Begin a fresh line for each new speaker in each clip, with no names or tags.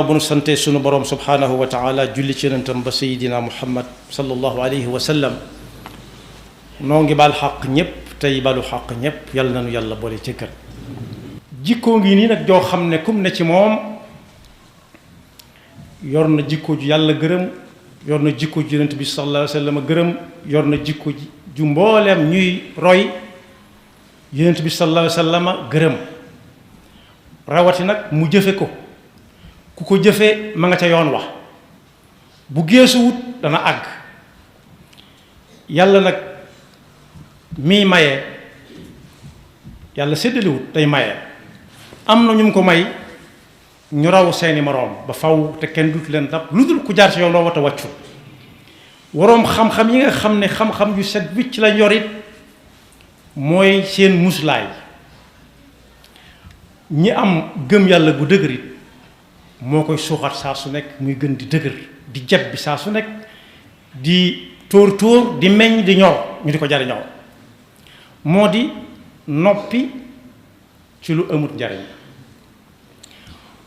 bu nu sante sunu borom subhanahu wa taala julli ci yonentam ba sayidina muhammad sallallahu alayhi wa sallam noo ngi baal xaq ñépp tey balu xaq ñépp yàlla nanu yàlla boole ci kër jikkoo ngi nii nag joo xam ne kum ne ci moom yor na jikko ju yàlla gërëm yor na jikko ju yonent bi sallallahu alayhi wa sallam gërëm yor na jikko ju mbooleem ñuy roy yonent bi sallallahu alayhi wa sallam gërëm rawati nag mu jëfe ko ku ko jëfee ma nga ca yoon wax bu geesuwut dana àgg yàlla nag mii maye yàlla séddaliwut day maye am na ñu mu ko may ñu raw seeni moroom ba faw te kenn dut leen dab lu dul ku jaar ci yoon loo wata wàccu waroom xam-xam yi nga xam ne xam-xam yu set wicc la yorit mooy seen muslaay ñi am gëm yàlla gu dëgërit moo koy suuxat saa su nekk muy gën di dëgër di jeb bi saa su nekk di tóor tóor di meññ di ñor ñu di ko jariñoo moo di noppi ci lu amut njariñ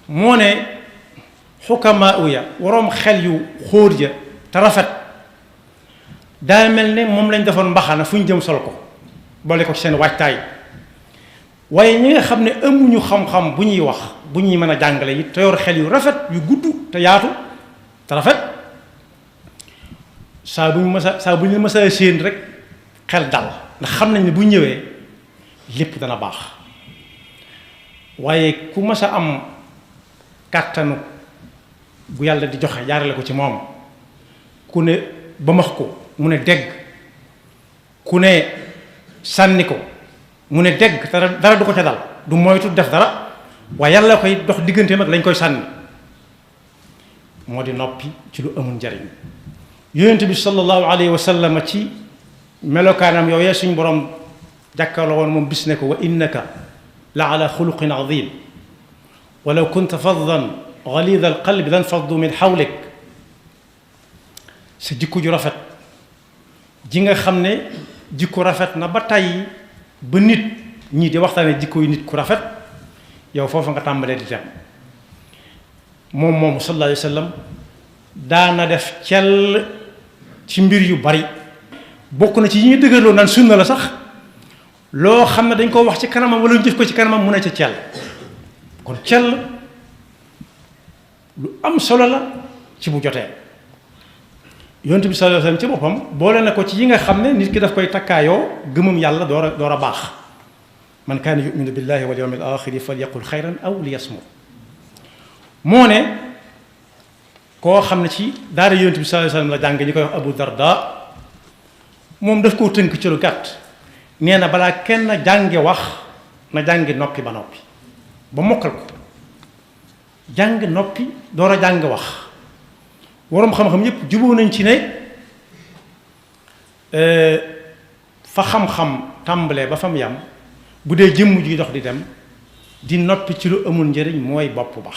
moo ne xukamaa uya waroom xel yu xóor ja te rafet daa mel ne moom lañ defoon mbaxana fu ñu jëm sol ko boole ko seen waajtaay waaye ñi nga xam ne amuñu xam-xam bu ñuy wax bu ñuy mën a jàngale yi te yor xel yu rafet yu gudd te yaatu te rafet saa bu ñu mësa séen rek xel dal ndax xam nañ ne bu ñëwee lépp dana baax waaye ku mës a am kàttanu bu yàlla di joxe jaarale ko ci moom ku ne ba max ko mu ne dégg ku ne sànni ko mu ne dégg dara du ko ca dal du moytu def dara waaye yàlla koy dox digganteem ak lañ koy sànni moo di noppi ci lu amul njariñ yonent bi sallallahu alayhi wa sallam ci melokaanam yooyee suñ borom jàkkaarloo woon moom bis ne ko wa innaka la ala xuluqin azim walaw kunta faddan galida alqalbi lan faddu min xawlik sa jikko ju rafet ji nga xam ne jikko rafet na ba tey ba nit ñii di waxtaane jikko yu nit ku rafet yow foofu nga tàmbalee di dem moom sallallahu alayhi wa sallam daana def cell ci mbir yu bari bokk na ci yi ñu dëgërloo naan sunna la sax loo xam ne dañ ko wax ci kanamam wala ñu jëf ko ci kanamam mu ne ca cell kon cell lu am solo la ci bu jotee yonent bi sallallahu alayhi wa sallam ci boppam boole na ko ci yi nga xam ne nit ki daf koy takkaayoo gëmam yàlla door a baax man kaana yuminu billahi wal yawmil axiri falyaqul xayran aw liyasmut moo ne koo xam ne ci daara yonent bi sallallahu alayhi wa sallam la jàng ñi koy wax Abu Darda moom daf koo tënk ci lu gàtt nee na balaa kenn jànge wax na jàngi noppi ba noppi ba mokkal ko jàng noppi door a jàng wax waroom xam-xam yépp juboo nañ ci ne fa xam-xam tàmbalee ba fa mu yam bu dee jëmm ji dox di dem di noppi ci lu amul njëriñ mooy bopp ba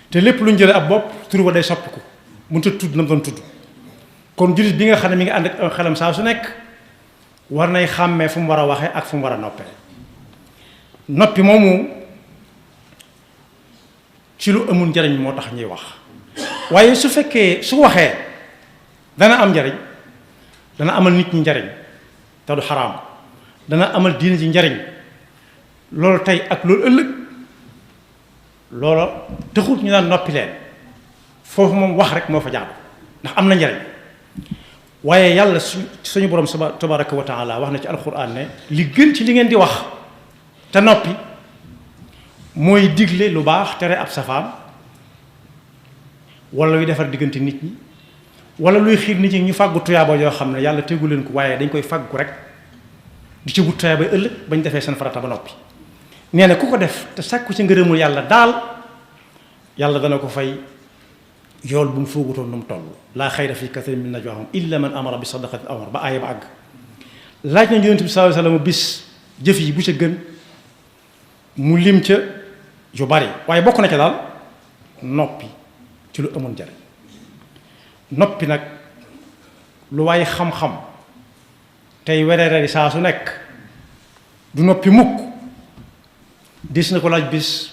te lépp lu ñu jëlee ab bopp tur ba day soppiku mënut a tudd na mu doon tudd kon jullit bi nga xam ne mi ngi ànd ak xelam saa su nekk war nay xàmmee fu mu war a waxee ak fu mu war a noppee noppi moomu ci lu amul njëriñ moo tax ñuy wax waaye su fekkee su waxee dana am njariñ dana amal nit ñi njariñ te du xaraam dana amal diine ji njariñ loolu tey ak loolu ëllëg loolu taxut ñu daan noppi leen foofu moom wax rek moo fa jaadu ndax am na njariñ waaye yàlla suñu borom tabaraka wa taala wax na ci alquran ne li gën ci li ngeen di wax te noppi mooy digle lu baax tere ab safaan wala luy defar diggante nit ñi wala luy xiir nit ñi ñu fàggu tuyaaba yoo xam ne yàlla tegu leen ko waaye dañ koy fàggu rek di ci wut tuyaaba ëllëg bañ defee seen farata ba noppi nee na ku ko def te sàkku ci ngërëmul yàlla daal yàlla dana ko fay yool bu mu foogutoon nu mu toll laa xayra fi kathirin min najwaahum illa man amara bi sadaqatin aw amara ba aaya ba àgg laaj nañ yonent bi sallallahu alayhi wa sallam bis jëf yi bu ca gën mu lim ca yu bari waaye bokk na ca daal noppi ci lu amul njariñ noppi nag lu waaye xam-xam tey wereere saa su nekk du noppi mukk dis na ko laaj bis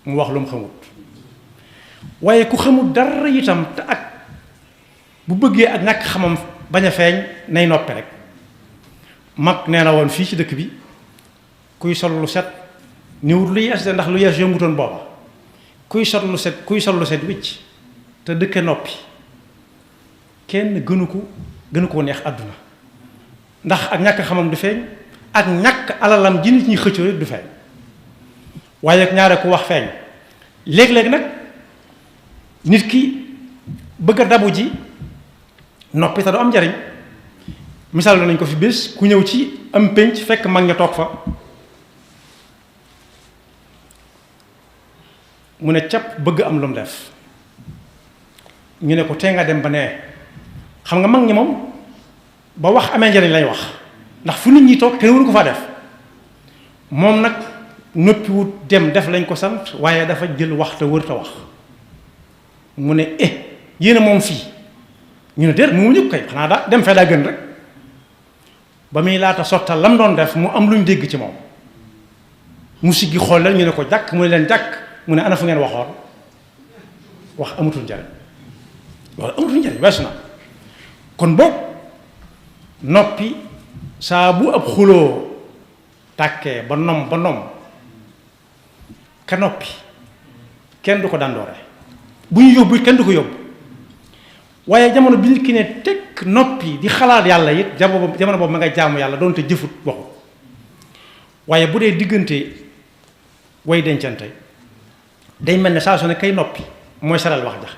mu wax lu mu xamut waaye ku xamul dara itam te ak bu bëggee ak ñàkk xamam bañ a feeñ nay noppi rek mag nee na woon fii ci dëkk bi kuy sol lu set niwut lu yees de ndax lu yees yombutoon booba kuy sol lu set wicc te dëkke noppi kenn gënu ko neex àdduna ndax ak ñàkk xamam du feeñ ak ñàkk alalam ji nit ñi xëccoo du feeñ waaye ak ñaare ku wax feeñ léeg-léeg nag nit ki bëgg a dabu ji noppi te du am njariñ misaal nañ ko fi bés ku ñëw ci am pénc fekk mag ña toog fa mu ne cap bëgg am lu mu def ñu ne ko tee nga dem ba nee xam nga mag ñi moom ba wax amee njariñ lay wax ndax fu nit ñi toog kenn waru ko faa def moom nag noppiwut dem def lañ ko sant waaye dafa jël wax te wër te wax mu ne yéen a moom fii ñu ne déet mu ñëpp kay xanaa daa dem fee daa gën rek ba muy laata sottal lam doon def mu am lu ñu dégg ci moom mu siggi xool leen ñu ne ko jàkk mu ne leen jàkk mu ne ana fu ngeen waxoon wax amatul njariñ loolu amatul njariñ weesu na kon boog noppi saa bu ab xuloo tàkkee ba nom ka noppi kenn du ko dandoore bu ñu yóbbu kenn du ko yóbbu waaye jamono bi nit ki ne tekk noppi di xalaat yàlla it jamono boobu ma ngay jaamu yàlla doonte jëfut waxut waaye bu dee diggante way dencante day mel ne saa su ne kay noppi mooy saral wax ja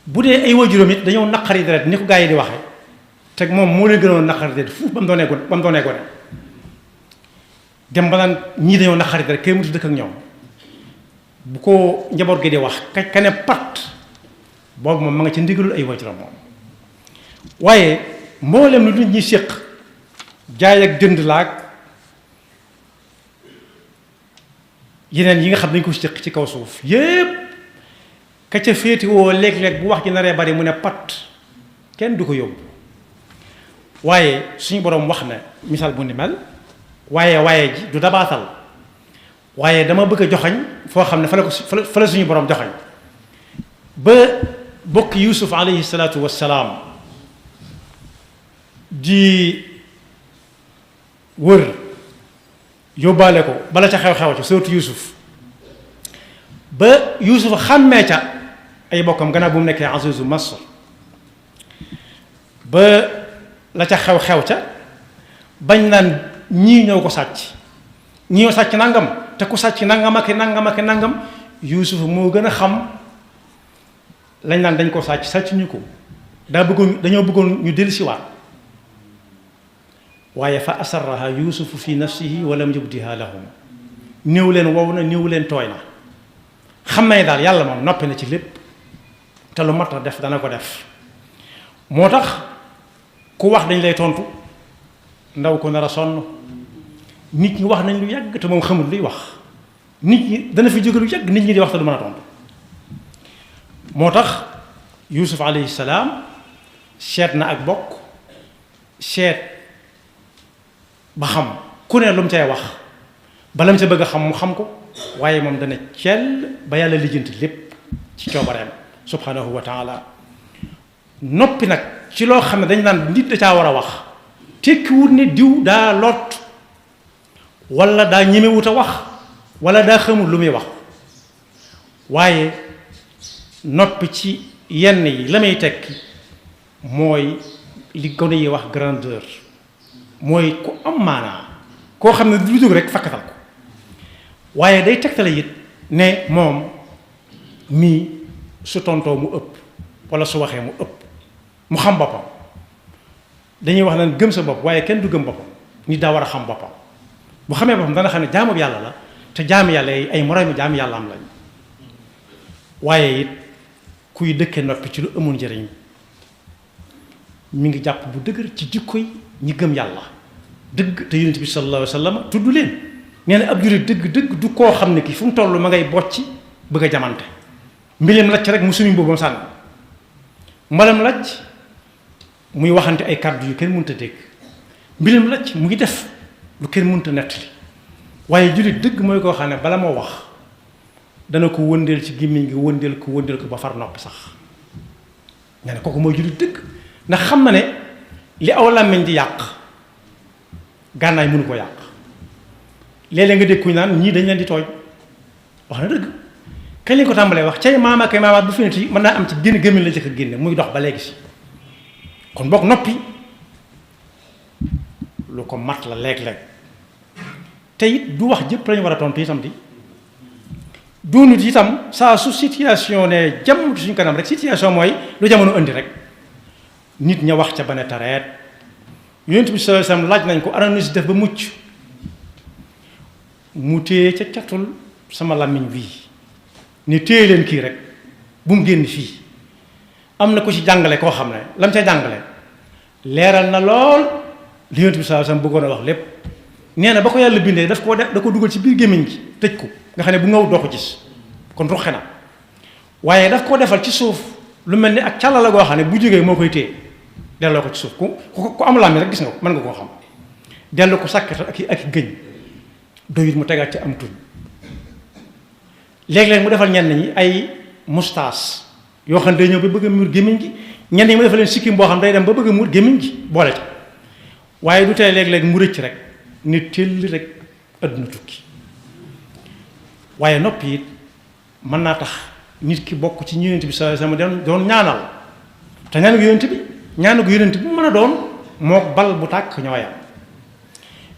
bu dee ay waajuram it dañoo naqari deret ni ko gaa yi di waxe te moom moo leen gënoon naqari deret fuuf ba mu doonee gone dem ba naan ñii dañoo naqari deret kay mutu dëkk ak ñoom bu ko njaboot gi di wax ka ne pat boobu moom ma nga ci ndigalul ay waajuram moom waaye mboolem lu nit ñi séq jaay ak jënd laag yeneen yi nga xam dañ ko séq ci kaw suuf yépp ka ca féetiwoo léeg-léeg bu wax ji naree bari mu ne pat kenn du ko yóbbu waaye suñu boroom wax na misaal bu ni mel waaye ji du dabaatal waaye dama bëgg a joxañ foo xam ne fa la suñu boroom joxañ ba bokk Yuusuf alayhi salaatu wassalaam di wër yóbbaale ko bala ca xew-xew ca surtout Yuusuf ba Yuusuf xàmmee ca ay bokkam gannaaw bu mu nekkee azizu Masr ba la ca xew-xew ca bañ naan ñii ñoo ko sàcc ñii ñoo sàcc nangam te ku sàcc nangam ak nangam Yuusuf moo gën a xam lañ naan dañ ko sàcc ñu ko dañoo bëggoon ñu dellusiwaat waaye fa asarraha yuusufu fi nafsihi wa lam yubdiha lahum néew leen wow na néew leen tooy na xam na ne daal yàlla moom noppi na ci lépp te lu mat a def dana ko def moo tax ku wax dañ lay tontu ndaw ko nar a sonn nit ñi wax nañ lu yàgg te moom xamul luy wax nit ñi dana fi jóge lu yàgg nit ñi di wax te du mën a tontu moo tax Yuusuf alayhi salaam seet na ak bokk seet ba xam ku ne lu mu cay wax bala mu ca bëgg a xam mu xam ko waaye moom dana cell ba yàlla lijjanti lépp ci coobareem subhanahu wa taala noppi nag ci loo xam ne dañ naan nit da caa war a wax tekkiwut ne diw daa lot wala daa ñemewut a wax wala daa xamul lu muy wax waaye noppi ci yenn yi la may tekki mooy li gone yi wax grandeur mooy ku am maanaa koo xam ne du jóg rek fakkatal ko waaye day tegtale it ne moom mii su tontoo mu ëpp wala su waxee mu ëpp mu xam boppam dañuy wax naan gëm sa bopp waaye kenn du gëm boppam nit daa war a xam boppam bu xamee boppam dana xam ne jaamu yàlla la te jaami yàlla yi ay moroomi jaami yàlla am lañ waaye it kuy dëkke noppi ci lu amul njëriñ mi ngi jàpp bu dëgër ci jikko yi ñi gëm yàlla dëgg te yonent bi sallallahu alayhi wa sallam tudd leen nee na ab jullit dëgg du koo xam ne ki fu mu toll ma ngay bocci bëgg a jamante mbileem lacc rek mu sumi boobam sànni mbalam lacc muy waxante ay kàddu yu kenn mënta dégg mbileem lacc mu ngi def lu kenn mënta nettali waaye jullit dëgg mooy koo xam ne bala moo wax dana ko wëndeel ci gémmiñ gi wëndeel ko ba far noppi sax nga ne kooku mooy jullit dëgg ndax xam na ne li aw làmmiñ di yàq gànnaay mënu ko yàq léeg-léeg nga dégg kuñ naan ñii dañ leen di tooñ wax na dëgg kañ lañ ko tàmbalee wax cay maama kay maamaat bu finiti mën naa am ci génn gémmiñ la jëkk génne muy dox ba léegi si kon boog noppi lu ko mat la léeg-léeg te it du wax jëpp lañu war a tontu itam di doonut itam saa su situation ne jàmm suñ kanam rek situation mooy lu jamono indi rek nit ña wax ca ba ne tareet yonent bi sallallahu alayhi wasallam laaj nañ ko ana nu si def ba mucc mu téye ca catul sama làmmiñ bii ni téye leen kii rek bu mu génn fii am na ku ci jàngale koo xam ne lam ca jàngale leeral na lool li yonent bi sallallahu alayhi wasallam bëggoon a wax lépp nee na ba ko yàlla bindee da ko dugal ci biir gémmiñ gi tëj ko nga xam ne bu ngaw doo ko gis kon ruxe na waaye daf ko defal ci suuf lu mel ni ak càlla la goo xam ne bu jógee moo koy téye delloo ko ci suuf ku am làmmiñ rek gis nga ko mën nga koo xam delloo ko sàkkatal ak i gëñ doyut mu tegaat ci am tuñ léeg-léeg mu defal ñenn ñi ay moustache yoo xam ne day ñëw ba bëgg a muur gémmiñ gi ñenn ñi mu defal leen sikkim boo xam day dem ba bëgg a muur gémmiñ gi boole ca waaye du tey léeg-léeg mu rëcc rek ni tell rek adduna tukki waaye noppi it mën naa tax nit ki bokk ci yonent bi sallallahu alayhi wasallam doon ñaanal te ñaanu yonent bi mu mën a doon moo bal bu tàkk ñooyam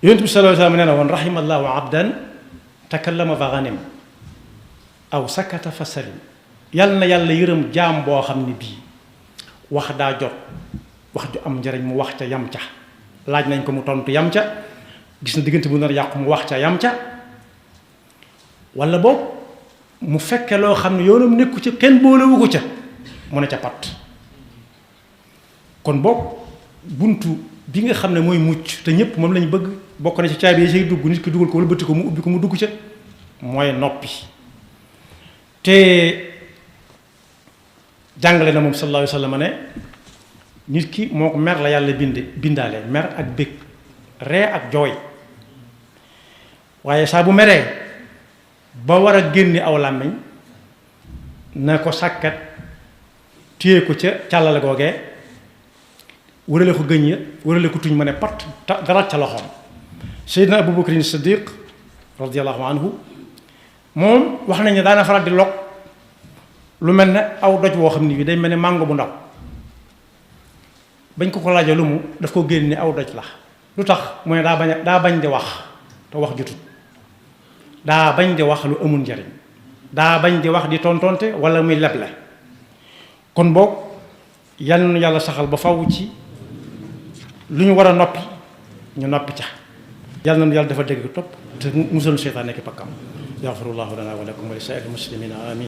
yonent bi sallallahu alayhi wasallam nee na woon rahimallahu abdan takallama fa ghanim aw sakata fa salim yàlla na yàlla yërëm jaam boo xam ne bii wax daa jot wax ju am njariñ mu wax ca yam ca laaj nañ ko mu tontu yam ca gis na diggante bu nar yàqu mu wax ca yam ca wala boog mu fekke loo xam ne yoonam nekku ca kenn boolewu ko ca mu ne ca pat kon boog buntu bi nga xam ne mooy mucc te ñëpp moom lañ bëgg bokk na ci caabi yi say dugg nit ki dugal ko wala bëtti ko mu ubbi ko mu dugg ca mooy noppi te jàngale na moom sallallahu alayhi wa sallam ne nit ki moo ko mer la yàlla bindaale mer ak bëgg ree ak jooy waaye saa bu meree ba war a génne aw làmmiñ na ko sàkkat téye ko ca càllale googee wërale ko gëñ ya wërale ko tuñ ma ne pat dara ca loxoom Seydina Abu Bakrin Siddiq radiyallahu anhu moom wax nañ ne daana faral di log lu mel ne aw doj woo xam ne bi day mel ne màngo bu ndaw bañ ko laajee lu mu daf ko génne aw doj la lu tax mu ne daa bañ di wax te wax jotut daa bañ di wax lu amul njariñ daa bañ di wax di tontonte wala muy leble kon boog yal na yàlla saxal ba faw ci lu ñu war a noppi ñu noppi ca yal na yàlla dafa dégg topp te musal seytaane nekk pakkam yaxfirullahu lana wa lakum wa li saa'iril muslimina amin